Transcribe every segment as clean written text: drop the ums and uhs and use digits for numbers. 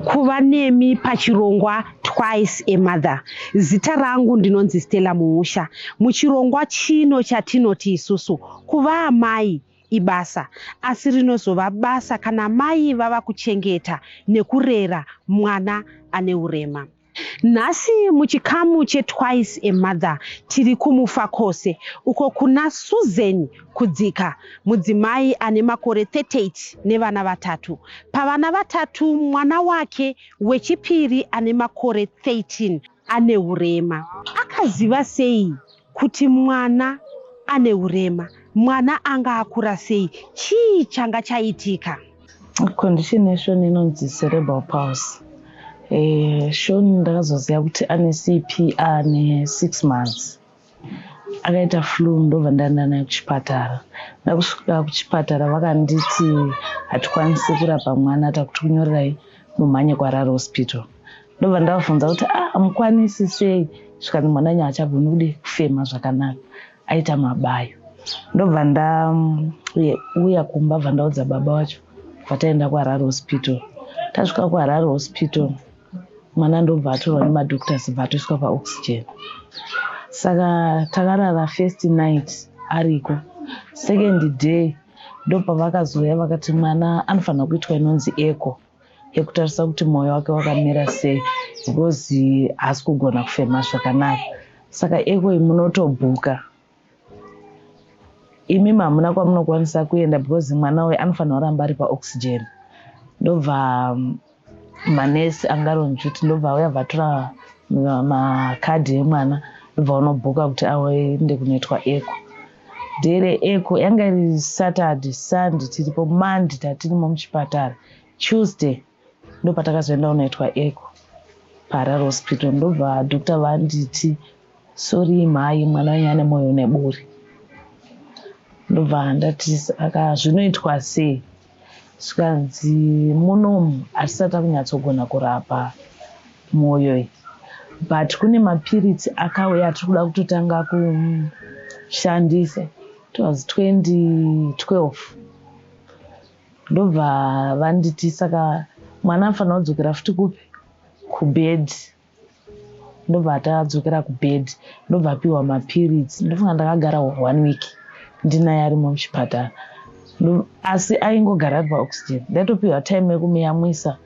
Kuva nemi pachirongwa Twice a Mother. Zita rangu ndinonzi Stella Muusha. Muchirongwa chino chatinoti isusu kuva amai ibasa, asi rinozova basa kana mai vava kuchengeta nekurera mwana ane urema. Nhasi muchikamu cheTwice a Mother tiri kuMufakose uko kuna Susan Kudzika, mudzimai ane makore 38 nevana vatatu. Pavana vatatu, mwana wake wechipiri ane makore 13 ane urema. Akaziva sei kuti mwana ane urema? Mwana anga akura sei? Chii changa chaitika? Condition yaSean inonzi cerebral palsy. Sean ndakazoziva kuti ane CP ane 6 months. Akaita flu, ndobva ndaenda naye kuchipatara. Ndakusvika kuchipatara, vakanditi hatikwanisi kurapa mwana, takuti kunyorerai mumhanye kuHarare Hospital. Ndobva ndavabvunza kuti, "Ah, hamukwanisi sei?" Svikati mwana wenyu haachagoni kudi kufema zvakanaka, aita mabayo. Ndobva ndauya kumba, bva ndaudza baba wacho, bva taenda kuHarare Hospital. Tasvika kuHarare Hospital, mwana ndobva atorwa nemadoctors, bva atoiswa paoxygen. Saka takarara first night ariko. Second day ndopavakazouya vakati mwana anofanira kuitwa inonzi echo, yekutarisa kuti mwoyo wake wakamira sei, because haasi kugona kufema zvakanaka. Saka echo iyi munotobhuka imi, hamuna kwamunokwanisa kuenda because mwana uyu anofanira kuramba ari paoxygen. Ndobva manesi anga ari on duty ndobva auya, vatora makadhi emwana, ndobva vanobhuka kuti aende kunoitwa echo. Day reecho yanga iri Saturday. Sunday tiripo, Monday tatirimo muchipatara, Tuesday ndopatakazoenda kunoitwa echo paHarare Hospital. Ndobva doctor vanditi, "Sorry mhai, mwana wenyu ane mwoyo neburi." Ndobva ndati, "Saka zvinoitwa sei?" Zvikanzi munomu hatisati takunyatsogona kurapa mwoyo iyi, but kune mapiritsi akauya atiri kuda kutotanga kushandisa. It was 2012. Ndobva vanditi saka mwana anofanira kudzokera futi kupi? Kubhedhi. Ndobva tadzokera kubhedhi, ndobva apiwa mapiritsi. Ndofunga ndakagara one week ndinaye arimo muchipatara, asi aingogara ari paoxygen. Ndaitopiwa time yekumuyamwisa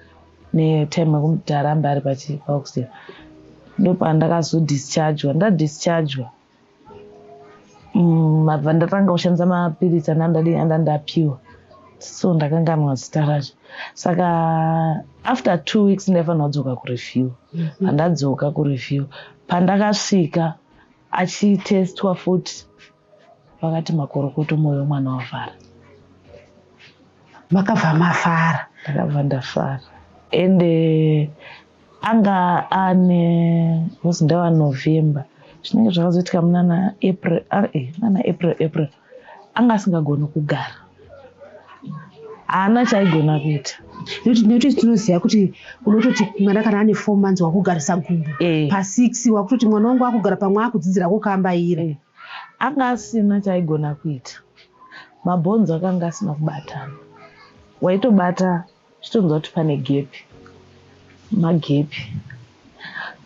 netime yekuti arambe ari paoxygen. Ndopandakazodischargwa. Ndadischargwa, mabva ndatanga kushandisa mapiritsi anda ndapiwa, so ndakanganwa zita racho. Saka after 2 weeks ndaifanira kudzoka kureview. Pandadzoka kureview, pandakasvika achitestwa futi, vakati makorokoto, mwoyo wemwana wavhara. Makabva mafara? Ndakabva ndafara. Ende anga ane, because ndava November, zvinenge zvakazoitika munana April, nana April. April anga asingagoni kugara, haana chaaigona kuita. Nekuti tinoziva kuti unototi mwana kana ane 4 months wakugarisa gumbo, pa6 wakutoti mwana wangu akugara, pamwe akudzidzira kukambaira. Anga asina chaaigona kuita. Mabhonzo akanga asina kubatana, waitobata chitonzwa kuti pane gap, magap.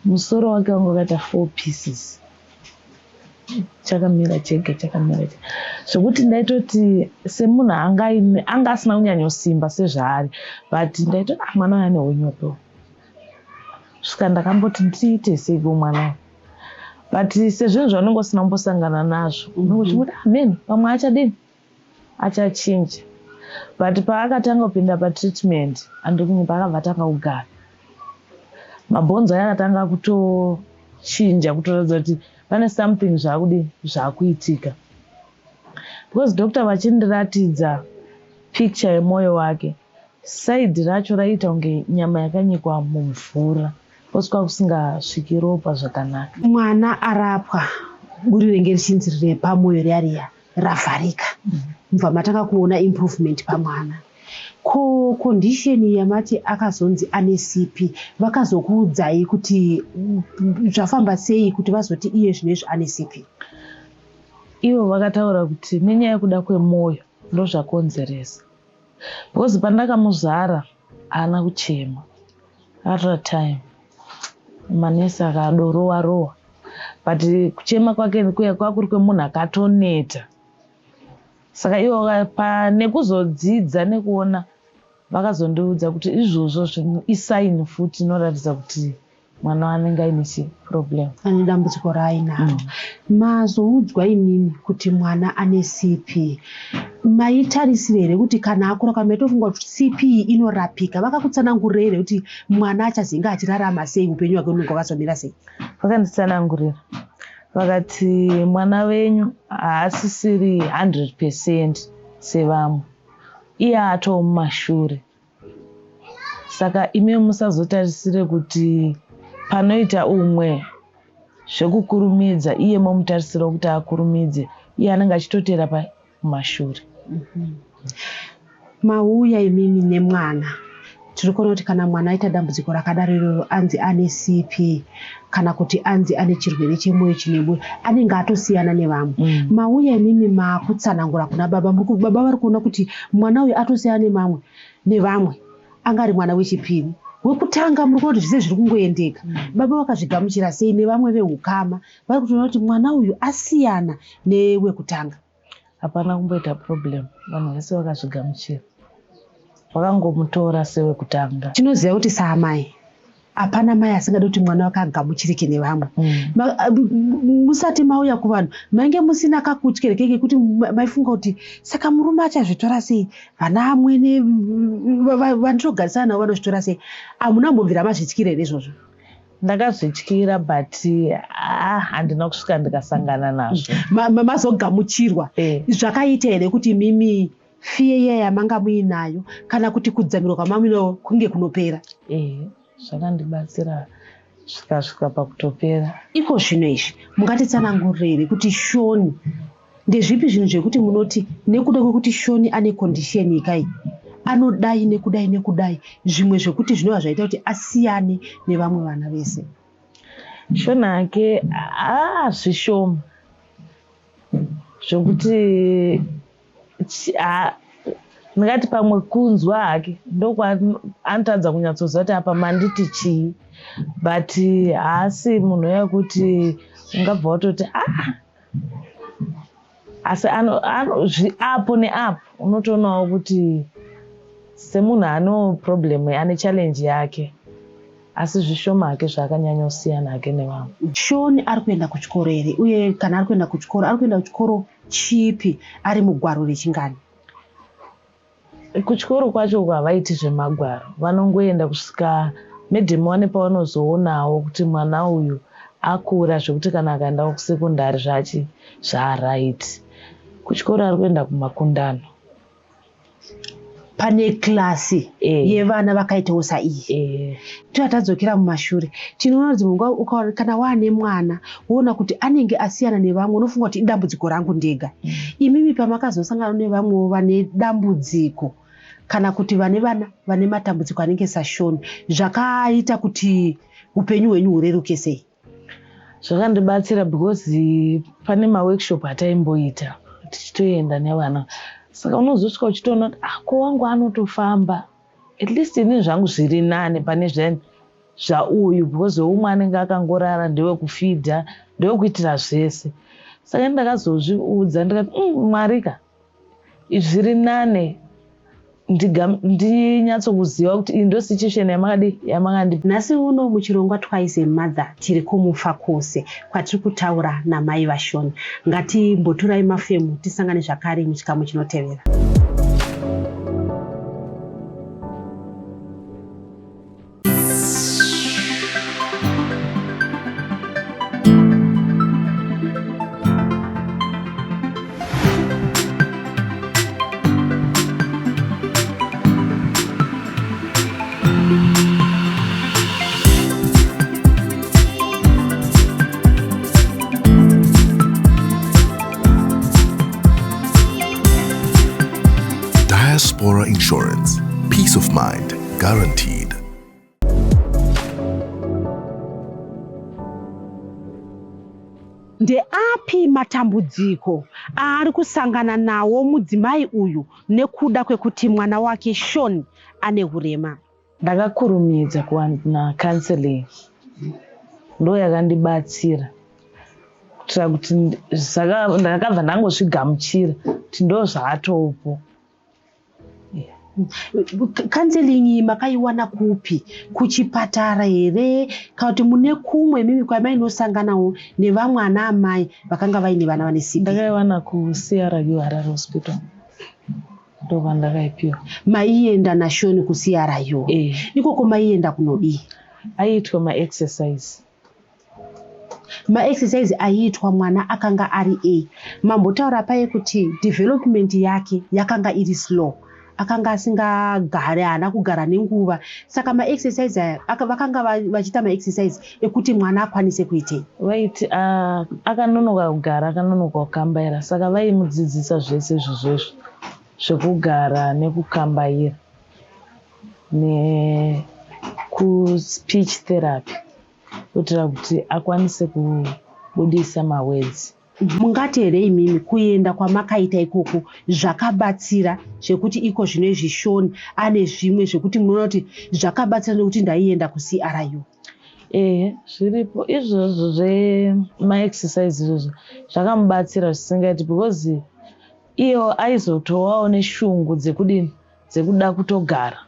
Musoro wake wanga wakaita four pieces, chakamira chega, chakamira chega, zvokuti ndaitoti semunhu anga asina kunyanyosimba sezvaari, but ndaitoti, "Ah, mwana uyu ane unyope." Svika ndakamboti ndiite seiko mwana uyu, but sezvinhu zvaunenge usina kumbosangana nazvo, unenge uchingoti amen, pamwe achadini, achachinja. But paakatanga kupinda patreatment, andikunyepa, akabva atanga kugara, mabhonzo aya akatanga kutochinja, kutoratidza kuti pane something zvaakudini, zvaakuitika, because doctor vachindiratidza picture yemwoyo wake, side racho raiita kunge nyama yakanyikwa mumvura, because kwakusingasviki ropa zvakanaka. Mwana arapwa, buri renge richinzi repamwoyo riya riya ravharika, mubva matanga kuona improvement pamwana. Ko condition yamati akazonzi ane CP, vakazokuudzai kuti zvafamba sei kuti vazoti iye zvinezvi ane CP? Ivo vakataura kuti nenyaya yekuda kwemwoyo ndozvakonzeresa, because pandakamuzvara haana kuchema. Akatora time manesi akadorowa rowa but kuchema kwake kuya kwakuri kwemunhu akatoneta. Saka ivo nekuzodzidza nekuona vakazondiudza kuti izvozvo isaini futi inoratidza kuti mwana anenge aine chiproblem. Ane dambudziko raainaro. Mazoudzwa imimi kuti mwana ane CP. Maitarisira here kuti kana akura kana maitofunga kuti CP inorapika? Vakakutsanangurira here kuti mwana achazenge achirarama sei, upenyu hwake unenge hwakazomira sei? Vakanditsanangurira vakati mwana wenyu haasisiri 100% sevamwe, iye atoo mumashure. Saka imi musazotarisire kuti panoita umwe zvekukurumidza iye momutarisira kuti akurumidze, iye anenge achitotera kumashure. Mauya imimi nemwana, tiri kuona kuti kana mwana aita dambudziko rakadaro iroro, anzi ane CP kana kuti anzi ane chirwere chemwoyo chine mwoyo, anenge atosiyana nevamwe. Mauya imimi maakutsanangura kuna baba, baba vari kuona kuti mwana uyu atosiyana nevamwe, anga ari mwana wechipiri. Wekutanga muri kuona kuti zvese zviri kungoendeka. Baba vakazvigamuchira sei nevamwe vehukama vari kutoona kuti mwana uyu asiyana newekutanga? Hapana kumboita problem, vanhu vese vakazvigamuchira, vakangomutora sewekutanga. Tinoziva kuti saamai hapana mai asingadi kuti mwana wake agamuchirike nevamwe. Musati mauya kuvanhu mainge musina kakutya here kekuti maifunga kuti saka murume achazvitora sei, vana amwene vandinogarisana navo vanozvitora sei? Hamuna kumbobvira mazvityira here izvozvo? Ndakazvityira but handina kusvika ndikasangana nazvo. Mazogamuchirwa. Zvakaita here kuti mimi fear iya yamanga muinayo kana kuti kudzamirwa kwamamuinayo kunge kunopera? Zvakandibatsira zvikasvika pakutopera. Iko zvino izvi mungatitsanangurire here kuti Shoni ndezvipi zvinhu zvekuti munoti nekuda kwekuti Shoni ane condition ikai anodai nekudai nekudai, zvimwe zvekuti zvinova zvaita kuti asiyane nevamwe vana vese? Shoni ake zvishoma zvokuti ndingati pamwe kunzwa hake ndokwaanotadza kunyatsoziva kuti apa manditi chii, but haasi munhu wekuti ungabva watoti asi apo neapo unotoonawo kuti semunhu ane problem, ane challenge yake, asi zvishoma hake zvaakanyanyosiyana hake nevamwe. Shoni ari kuenda kuchikoro here, uye kana ari kuenda kuchikoro, ari kuenda kuchikoro chipi, ari mugwaro rechingani? Kuchikoro kwacho havaiti zvemagwaro, vanongoenda kusvika madam wane pavanozoonawo kuti mwana uyu akura zvekuti kana akaendawo kusekondari zvachi zvaaright. Kuchikoro ari kuenda kumakundano. Pane klasi yevana vakaitawo saiyi. Toda tadzokera mumashure, tinoona kuti munguva kana waane mwana woona kuti anenge asiyana nevamwe, unofunga kuti idambudziko rangu ndega. Imimi pamakazosangana nevamwewo vane dambudziko kana kuti vane vana vane matambudziko anenge saShoni, zvakaita kuti upenyu hwenyu hureruke sei? Zvakandibatsira because pane maworkshop ataimboita tichitoenda nevana, saka unozosvika uchitoona kuti ko wangu anotofamba, at least ini zvangu zviri nani pane zvauyu, because umwe anenge akangorara, ndewekufidha, ndewekuitira zvese. Saka ndakazozviudza ndikati Mwari ka, zviri nane ndinyatsokuziva kuti iyi ndo situation yamakadi yamakandi. Nhasi uno muchirongwa Twice a Mother tiri kuMufakose kwatiri kutaura namai vaShoni. Ngatimboturai mafemu, tisangane zvakare muchikamu chinotevera. Diaspora Insurance. Peace of mind guaranteed. Ndeapi matambudziko aari kusangana nawo mudzimai uyu nekuda kwekuti mwana wake Sean ane hurema? Ndakakurumidza kuwana counseling, ndo yakandibatsira kuitira kuti ndakabva ndangozvigamuchira kuti ndo zvaatopo. Counseling iyi makaiwana kupi? Kuchipatara here, kana kuti mune kumwe mimi kwamainosanganawo nevamwe ana amai vakanga vaine vana vane CP? Ndakaiwana kuCRU Harare Hospital, ndopandakaipiwa. Maienda naShoni kuCRU? Eh. Ikoko maienda kunodii? Aiitwa maexercise. Maexercise aiitwa mwana akanga ari ei? Mambotaura paye kuti development yake yakanga iri slow, akanga asingagari, haana kugara nenguva. Saka maexercise aya vakanga vachiita maexercise ekuti mwana akwanise kuitei? Vaiti akanonoka kugara, akanonoka kukambaira, saka vaimudzidzisa zvese izvozvo zvekugara nekukambaira nekuspeech therapy kuitira kuti akwanise kubudisa mawords. Mungati here imimi kuenda kwamakaita ikoko zvakabatsira, zvekuti iko zvino izvi Shoni ane zvimwe zvekuti munoona kuti zvakabatsira nekuti ndaienda kuCRU? Ehe, zviripo izvozvo zvemaexercise izvozvo, zvakamubatsira zvisingaiti, because iyo aizotovawo neshungu dzekudini, dzekuda kutogara.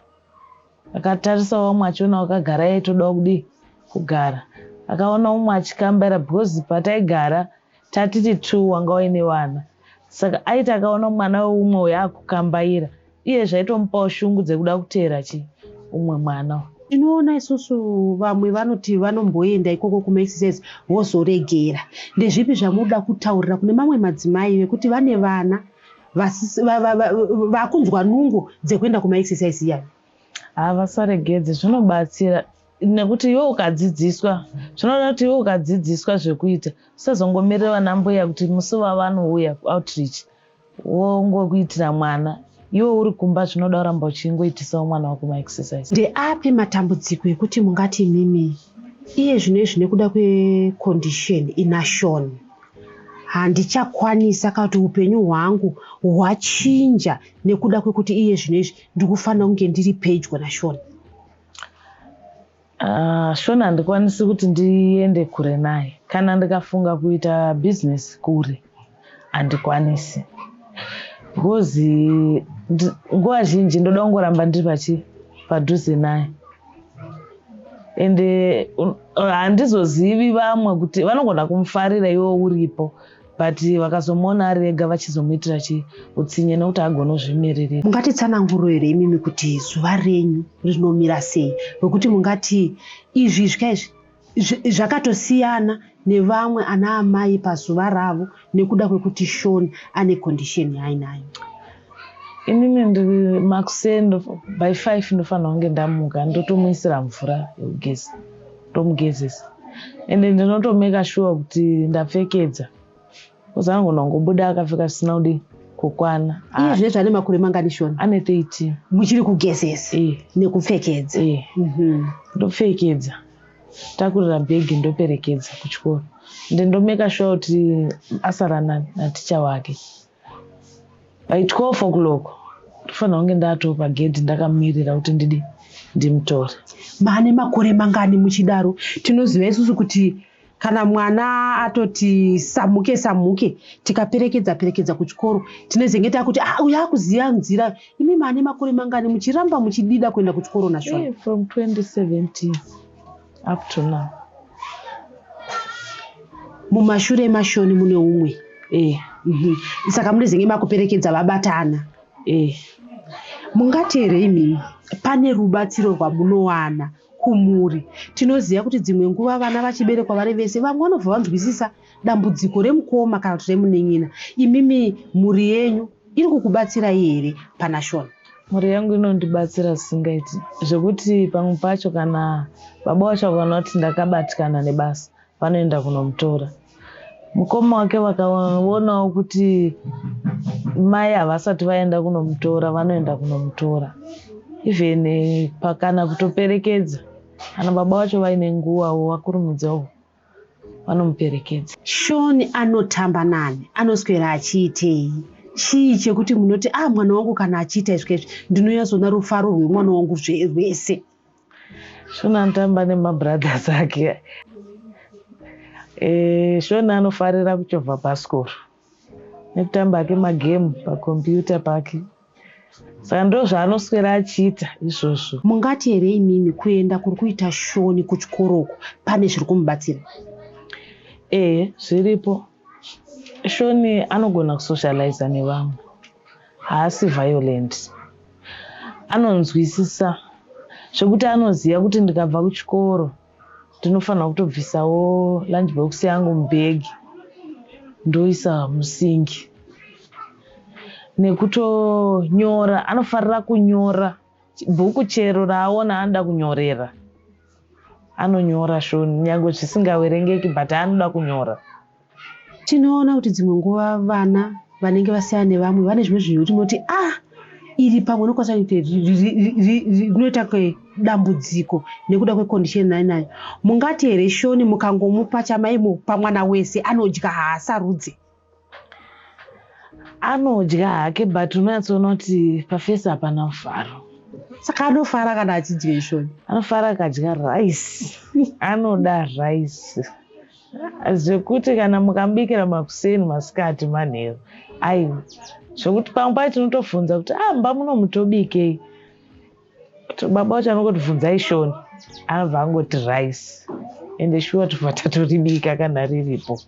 Akatarisa vamwe achiona wakagara, aitodawo kudii, kugara. Akaona umwe achikambaira, because pataigara tatiti two wanga waine vana, saka aiti akaona mwana weumwe uyo akukambaira, iye zvaitomupawo shungu dzekuda kuteera chi umwe mwana. Tinoona isusu vamwe vanoti vanomboenda ikoko kumaexercise vozoregera. Ndezvipi zvamunoda kutaurira kune mamwe madzimai vekuti vane vana vakunzwa nungo dzekuenda kumaexercise iyayo? Havasaregedze, zvinobatsira nekuti iwe ukadzidziswa, zvinoda kuti iwe ukadzidziswa zvekuita, usazongomirira vana mbuya kuti musi wavanouya kuoutreach wongokuitira mwana iwe uri kumba. Zvinoda kuramba uchingoitisawo mwana wako maexercise. Ndeapi matambudziko ekuti mungati imimi iye zvino izvi nekuda kwecondition ina Shon handichakwanisa, kana kuti upenyu hwangu hwachinja nekuda kwekuti iye zvino izvi ndikufanira kunge ndiri pedyo naShon? Shon handikwanisi kuti ndiende kure naye. Kana ndikafunga kuita bhizinesi kure, handikwanisi, because nguva zhinji ndoda kungoramba ndiri padhuze naye. Ende handizozivi vamwe kuti vanogona kumufarira iwe uripo, but vakazomuona ari ega vachizomuitira chi utsinye nekuti agona kuzvimiririra. Mungatitsananguro here imimi kuti zuva renyu rinomira sei, wekuti mungati izvi izvi kaizvi zvakatosiyana nevamwe ana amai pazuva ravo nekuda kwekuti Shon ane condition yaainayo? Inini ndiri makuseni by 5 ndofanira kunge ndamuka, ndotomuisira mvura yekugeza, ndomugezesa, ende ndinotomeka sure kuti ndapfekedza, because anogona kungobuda akapfeka zvisina kudi kukwana. Iye zvino ane makore mangani Shon? Ane 13. Muchiri kugezesa e. nekupfekedza? E. Ndopfekedza, takurira bhegi, ndoperekedza kuchikoro, ende ndomeka sure kuti asara naticha wake. By 12 o'clock ndofanira kunge ndatoo pagedhi ndakamirira kuti ndidi ndimutore. Maane makore mangani muchidaro? Tinoziva isusu kuti kana mwana atoti samuke samuke, tikaperekedza perekedza kuchikoro, tinezenge takuti, ah, uyu akuziva nzira. Imi maane makore mangani muchiramba muchidida kuenda kuchikoro naShona? From 2017 up to now. Mumashure maShoni mune umwe? E. Saka munezenge makuperekedza vabatana? E. Mungati here imimi pane rubatsiro rwamunowana kumhuri? Tinoziva kuti dzimwe nguva vana vachiberekwa vari vese, vamwe vanobva vanzwisisa dambudziko remukoma kana kuti remunin'ina. Imimi mhuri yenyu iri kukubatsirai here pana Shona? Mhuri yangu inondibatsira zvisingaiti, zvekuti pamwe pacho kana baba vacho vakaona kuti ndakabatikana nebasa, vanoenda kunomutora. Mukoma wake vakaonawo kuti mai havasati vaenda kunomutora, vanoenda kunomutora, even pakana kutoperekedza. Kana baba vacho vaine nguvawo, vakurumidzawo, vanomuperekedza. Shoni anotamba nani? Anoswera achiitei? Chii chekuti munoti, ah, mwana wangu kana achiita izvi kaizvi ndinonyatsoona rufaro rwemwana wangu rwese? Shona anotamba nemabrothers ake. Shona anofarira kuchovha bhasikoro nekutamba ake magemu pakombiyuta pake. Saka ndo zvaanoswera achiita izvozvo. Mungati here imimi kuenda kuri kuita Shoni kuchikoro uku pane zviri kumubatsira? Ehe, zviripo. Shoni anogona kusocializa nevamwe, haasi violent, anonzwisisa zvekuti anoziva kuti ndikabva kuchikoro ndinofanira kutobvisawo lunch box yangu mubhegi ndoisa musingi, nekutonyora. Anofarira kunyora bhuku, chero raaona anoda kunyorera, anonyora Shoni, nyange zvisingaverengeki, but anoda kunyora. Tinoona kuti dzimwe nguva vana vanenge vasiyana nevamwe vane zvimwe zvinhu kuti munoti, ah, iri pamwe unokwanisa kuti rinoita dambudziko nekuda kwecondition nainayo. Mungati here Shoni mukangomupa chamaimupa mwana wese anodya, haasarudze? Anodya hake, but unonyatsoona kuti paface hapana mufaro. Saka anofara kana achidya Shoni? Anofara akadya rice. Anoda rice zvekuti kana mukamubikira makuseni, masikati, manheru, aiwa, zvekuti pamwe pacho tinotobvunza kuti, ah, mba muno mutobikei? Baba vacho anongoti, "Bvunzai Shoni." Anobva angoti, "Rice." Ende shuwa tobva tatoribika kana riripo.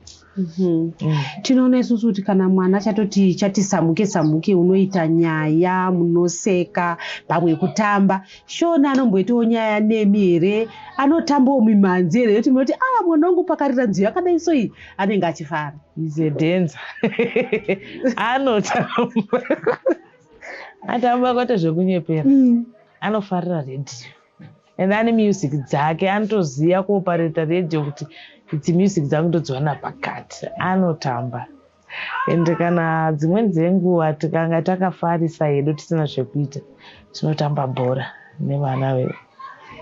Tinoona isusu kuti kana mwana chatoti chati samuke samuke, unoita nyaya, munoseka, pamwe kutamba. Shona anomboitawo nyaya nemi here? Anotambawo mimhanzi here yoti munoti, ah, mwana wangu pakarira nziyo yakadai so iyi, anenge achifara? Is a dancer. Anotamba, atamba kwete zvekunyepera. Anofarira redhiyo and ane music dzake, anotoziva kuoperata redhiyo kuti idzi music dzangu ndodziwana pakati. Anotamba, and kana dzimweni dzenguva tikanga takafarisa hedu tisina zvekuita, tinotamba bhora nevana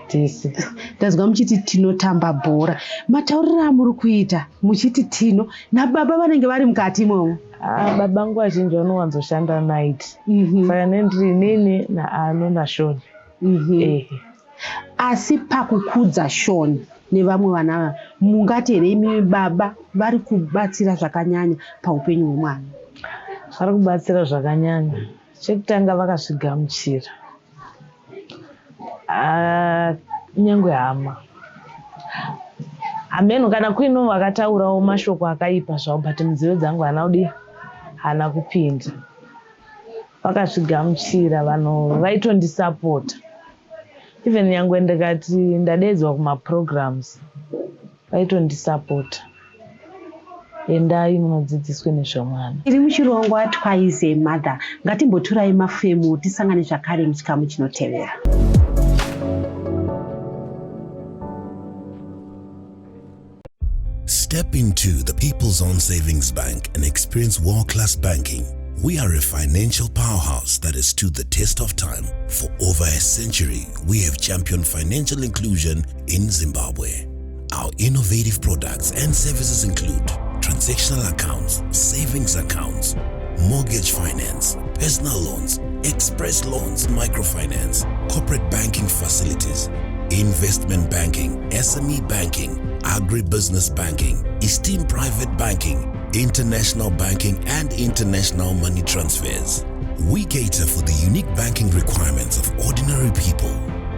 tese. Ndazwa muchiti tinotamba bhora. Matauriro amuri kuita muchiti tino, nababa vanenge vari mukati imomo? Ah, baba nguva zhinji vanowanzoshanda night, saka nendiri inini naano naShoni. Ehe. Asi pakukudza Shoni nevamwe vana ava, mungati here imimi baba vari kubatsira zvakanyanya paupenyu hwemwana? Vari kubatsira zvakanyanya. Chekutanga, vakazvigamuchira. Ah, kunyange hama hameno kana kuino vakataurawo mashoko akaipa zvavo, but munzeve dzangu haana kudi, haana kupinda. Vakazvigamuchira, vanhu vaitondisapota. Even nyangwe ndikati ndadedzwa kumaprograms, vaitondisapota, "Endai munodzidziswe nezvemwana." Tiri muchirongwa Twice a Mother. Ngatimboturai mafemu, tisangane zvakare muchikamu chinotevera. Step into the People's Own Savings Bank and experience world class banking. We are a financial powerhouse that has stood the test of time. For over a century, we have championed financial inclusion in Zimbabwe. Our innovative products and services include transactional accounts, savings accounts, mortgage finance, personal loans, express loans, microfinance, corporate banking facilities, investment banking, SME banking, agribusiness banking, esteemed private banking, international banking, and international money transfers. We cater for the unique banking requirements of ordinary people,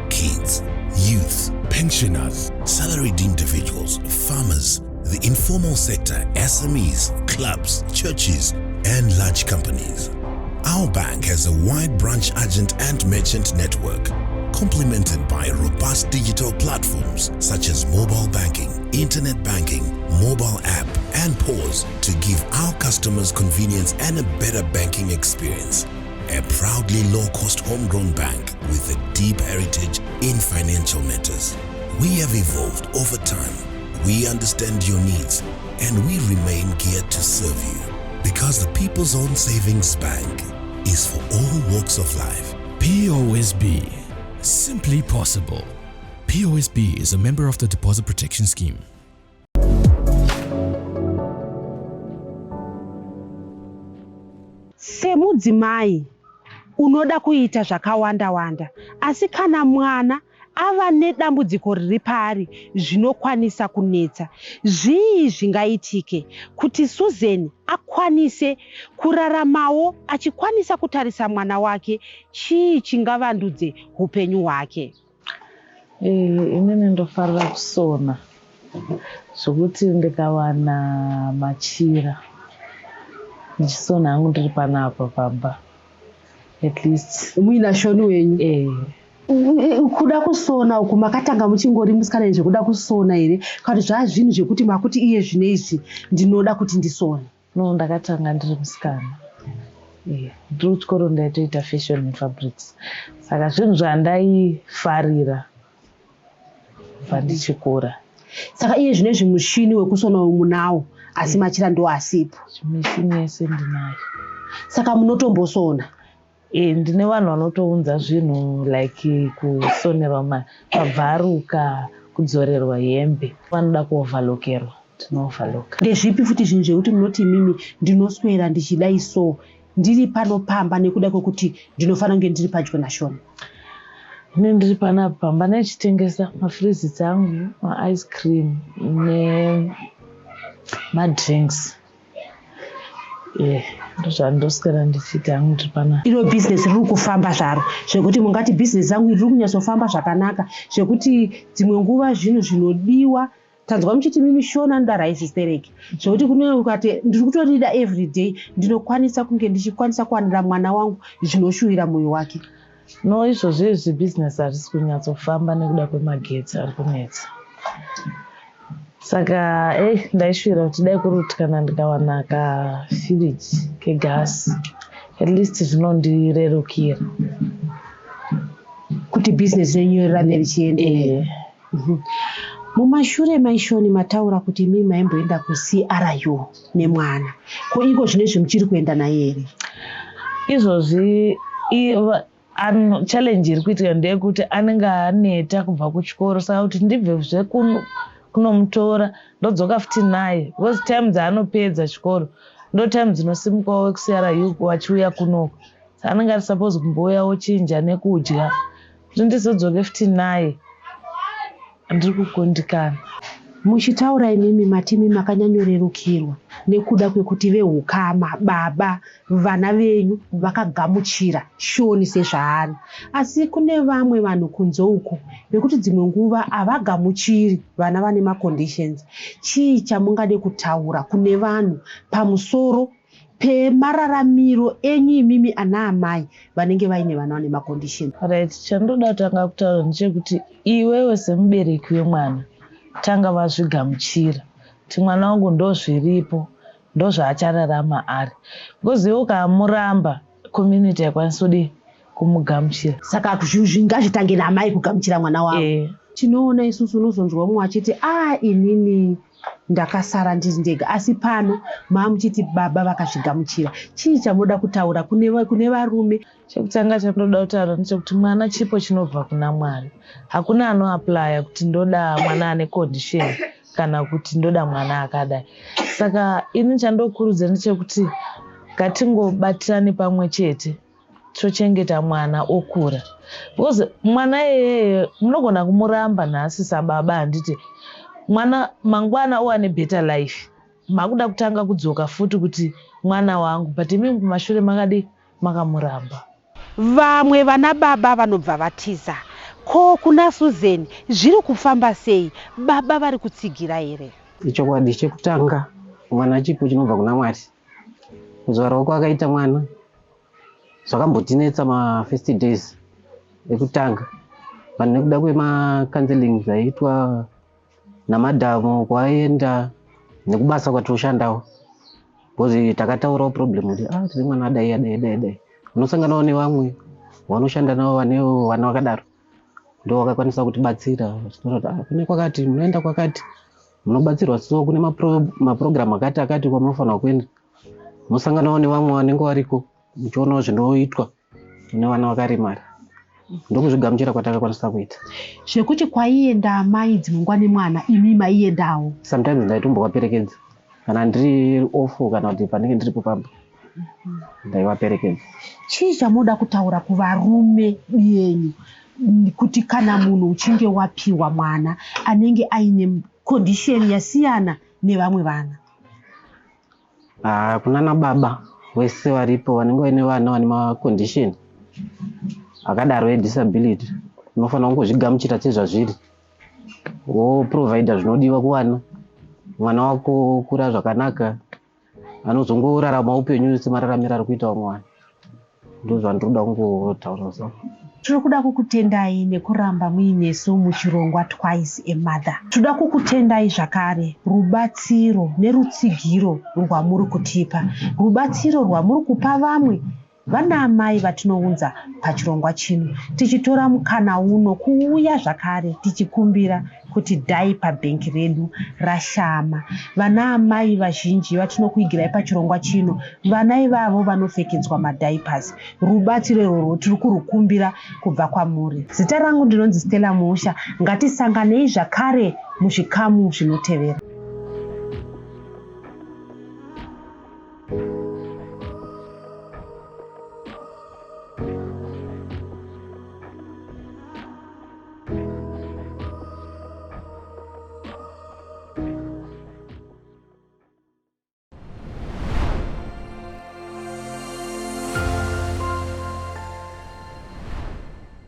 kids, youth, pensioners, salaried individuals, farmers, the informal sector, SMEs, clubs, churches, and large companies. Our bank has a wide branch agent and merchant network, complemented by robust digital platforms such as mobile banking, internet banking, mobile app, and POS to give our customers convenience and a better banking experience. A proudly low cost homegrown bank with a deep heritage in financial matters. We have evolved over time. We understand your needs and we remain geared to serve you because the People's Own Savings Bank is for all walks of life. POSB. Simply possible. POSB is a member of the Deposit Protection Scheme. Semudzimai unoda kuita zvakawanda wanda, asi kana mwana ava nedambudziko riri paari zvinokwanisa kunetsa. Zvii zvingaitike kuti Susan akwanise kuraramawo achikwanisa kutarisa mwana wake? Chii chingavandudze upenyu hwake? Inini ndofarira kusona zvokuti ndikawana machira ndichisona hangu ndiri panapa pamba, at least. Muina Shoni wenyu? Eh. Kuda kusona uku makatanga muchingori musikana zvekuda kusona here, kana kuti zvaa zvinhu zvekuti makuti iye zvino izvi ndinoda kuti ndisone? No, ndakatanga ndiri musikana. Ndiri kuchikoro ndaitoita fashion and fabrics, saka zvinhu zvandaifarira kubva ndichikura. Saka iye zvino izvi mushini wekusona uyu munawo, asi machira ndo asipo? Mishini yese ndinayo. Saka munotombosona? Ndine vanhu vanotounza zvinhu like kusonerwa pabvaruka, kudzorerwa hembe, vanoda kuoverlockerwa, tinoverlocka. Ndezvipi futi zvinhu zvekuti munoti imimi ndinoswera ndichidai so ndiri pano pamba nekuda kwekuti ndinofanira kunge ndiri padyo naShoni? Ini ndiri panapa pamba nechitengesa mafreezits angu, maice cream nemadrinks. Ndozvandoswera ndichiita hangu ndiri panapa. Iro bhizinesi riri kufamba zvaro zvekuti mungati bhizinesi rangu iri riri kunyatsofamba zvakanaka, zvekuti dzimwe nguva zvinhu zvinodiwa, tanzwa muchiti mimi Shona anoda raisi stereki, zvekuti kune ukati ndiri kutorida everyday, ndinokwanisa kunge ndichikwanisa kuwanira mwana wangu zvinoshuwira mwoyo wake? No, izvozvo izvi bhizinesi harisi kunyatsofamba nekuda kwemagetsi ari kunetsa, saka ei ndaishuvira kuti dai kuri kuti kana ndikawana kafiriji kegasi, at least zvinondirerukira. Kuti bhizinesi renyu rirambe richienderera. Mumashure maishoni mataura kuti imi maimboenda kuCRU nemwana. Ko iko zvinezvi muchiri kuenda naye here? Izvozvi challenge iri kuitika ndeyekuti anenge aneta kubva kuchikoro, saka kuti ndibvezve kunomutora ndodzoka futi naye, because time dzaanopedza chikoro ndo time dzinosimukawo vekuCRU vachiuya kunoku, saka anenge ari suppose kumbouya ochinja nekudya. Kuti ndizodzoke futi naye ndiri kukundikana. Muchitaura imimi matimi makanyanyorerukirwa nekuda kwekuti veukama, baba, vana venyu vakagamuchira Shoni sezvaari, asi kune vamwe vanhu kunze uku vekuti dzimwe nguva havagamuchiri vana vane maconditions. Chii chamungade kutaura kune vanhu pamusoro pemararamiro enyu imimi ana amai vanenge vaine vana vane maconditions? Right, chandoda kutanga kutaura ndechekuti iwewe semubereki wemwana tanga vazvigamuchira kuti mwana wangu ndo zviripo, ndo zvaachararama ari, because iwe ukamuramba, community haikwanisi kudii kumugamuchira. Saka ngazvitange namai kugamuchira mwana wavo. Tinoona isusu unozonzwa mumwe achiti, a inini ndakasara ndiri ndega, asi pano maamuchiti baba vakazvigamuchira. Chii chamunoda kutaura kune varume? Chekutanga chandoda kutaura ndechekuti mwana chipo chinobva kuna Mwari. Hakuna anoapplya kuti ndoda mwana ane condition kana kuti ndoda mwana akadai. Saka ini chandokurudzira ndechekuti ngatingobatirane pamwe chete, tochengeta mwana okura, because mwana iyeye munogona kumuramba nhasi sababa, handiti? Mwana mangwana owane better life, makuda kutanga kudzoka futi kuti mwana wangu, but imi kumashure makadi makamuramba. Vamwe vana baba vanobva vatiza. Ko kuna Susan zviri kufamba sei? Baba vari kutsigira here? Ichokwadi, chekutanga mwana chipo chinobva kuna Mwari. Kuzvarwa kwakaita mwana zvakambotinetsa mafirst days ekutanga, vanhu nekuda kwemacounseling zvaiitwa namadhamu kwaienda nekubasa kwatoshandawo, because takataurawo problem kuti ah, tine mwana adai adai adai adai. Unosanganawo nevamwe vanoshanda navo vanewo vana vakadaro, ndo vakakwanisa kutibatsira vachitaura kuti ah, kune kwakati munoenda kwakati munobatsirwa, so kune mapurogiramu akati akati kwamunofanira kuenda, mosanganawo nevamwe vanenge variko muchionawo zvinoitwa nevana vakaremara. Ndokuzvigamuchira kwatakakwanisa kuita. Zvekuti kwaienda amai dzimwe nguva nemwana, imi maiendawo? Sometimes ndaitombovaperekedza kana ndiri off, kana kuti panenge ndiripo pamba ndaivaperekedza. Chii chamunoda kutaura kuvarume yenyu? Kuti kana munhu uchinge wapiwa mwana anenge aine condition yasiyana nevamwe vana? Ah, kuna nababa wese varipo vanenge vaine vana vane macondition akadaro edisability, unofanira kungozvigamuchira sezvazviri, woprovhaidha zvinodiwa kuvana. Mwana wako okura zvakanaka, anozongorarama upenyu semararamiro ari kuita vamwe vanhu. Ndozvandinoda kungotaura so. Tiri kuda kukutendai nekuramba muinesu muchirongwa Twice a Mother. Toda kukutendai zvakare rubatsiro nerutsigiro rwamuri kutipa, rubatsiro rwamuri kupa vamwe vana amai vatinounza pachirongwa chino, tichitora mukana uno kuuya zvakare tichikumbira kuti diaper bhenki redu rashama. Vana amai vazhinji vatinokuigirai pachirongwa chino, vana ivavo vanopfekedzwa madiapers. Rubatsiro irworwo tiri kurukumbira kubva kwamuri. Zita rangu ndinonzi Stella Musha. Ngatisanganei zvakare muzvikamu zvinotevera.